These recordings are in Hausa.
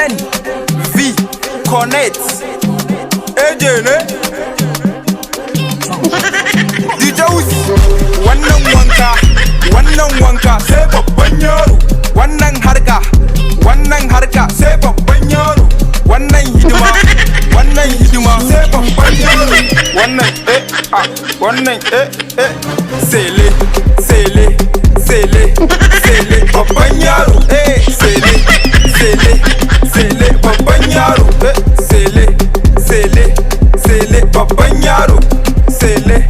N V Connect. AJ ne? DJ Uzi. Wannan wanka, wannan wanka sai babban yaro. Wannan harka, wannan harka sai babban yaro. Wannan hidima, wannan hidima sai babban yaro. Wannan eh a, wannan eh eh. Sele, sele, sele, sele babban yaro. Eh, sele, sele, sele babban yaro. Eh, sele, sele, sele babban yaro. Sele,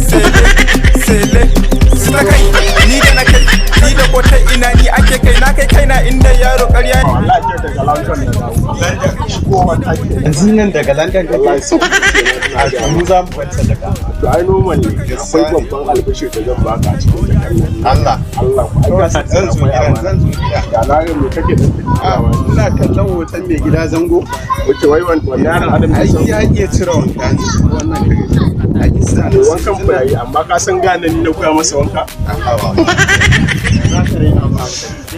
sele, sele. Su ta kai, ni da na kai, ni da ko ta ina ni ake kai, na kai kaina inda yaro ƙarya ne. Wallahi ke daga London na dawo. London shigowa take. Yanzu nan daga London kake? Wallahi sai A mu za mu kwanta daga. To ai normal ne. Akwai babban albishir da zan baka a cikin jakan nan. Allah. Allah ku ai ka san Zan zo akwai gidan, amana. zan zo gida. Ya na ga me kake da A ina kallon hoton mai gida Zango. Wace wai wannan yaron Adam Ai ya san ya iya cire wanka ne. Wannan kare. Ai sa ne wankan fa yayi, amma ka san gane ni na koya masa wanka.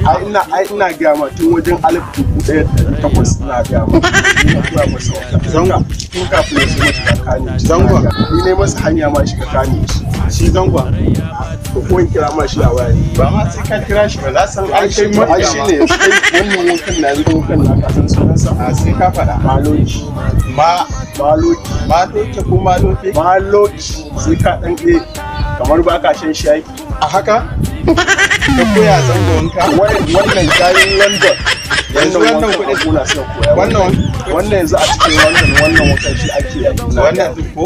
Ai ina gaya ma tun wajen 1800 ina gaya ma. Ni na koya masa wanka. Zango. Tun kafin ya shiga shiga kani. Zango. Ni ne masa hanya ma shiga kani. Shi Zango. Ko in kira ma shi a waya ne? Ba ma sai ka kira shi ba, na san ai shi kai ai shi ne kai wannan wankan na yanzu, wankan na ka san sunansa? A sai ka faɗa. Maloki. Ma Maloki. Maloke ko maloke? Maloki, sai ka dan eh kamar ba ka shan shayi. A haka? Ka koya Zango wanka? Wannan kayan London. Yanzu wannan wankan kuɗin- a gona suka koya. Wannan Wannan yanzu a cikin London wannan wankan shi ake yi. Wannan ɗin ko?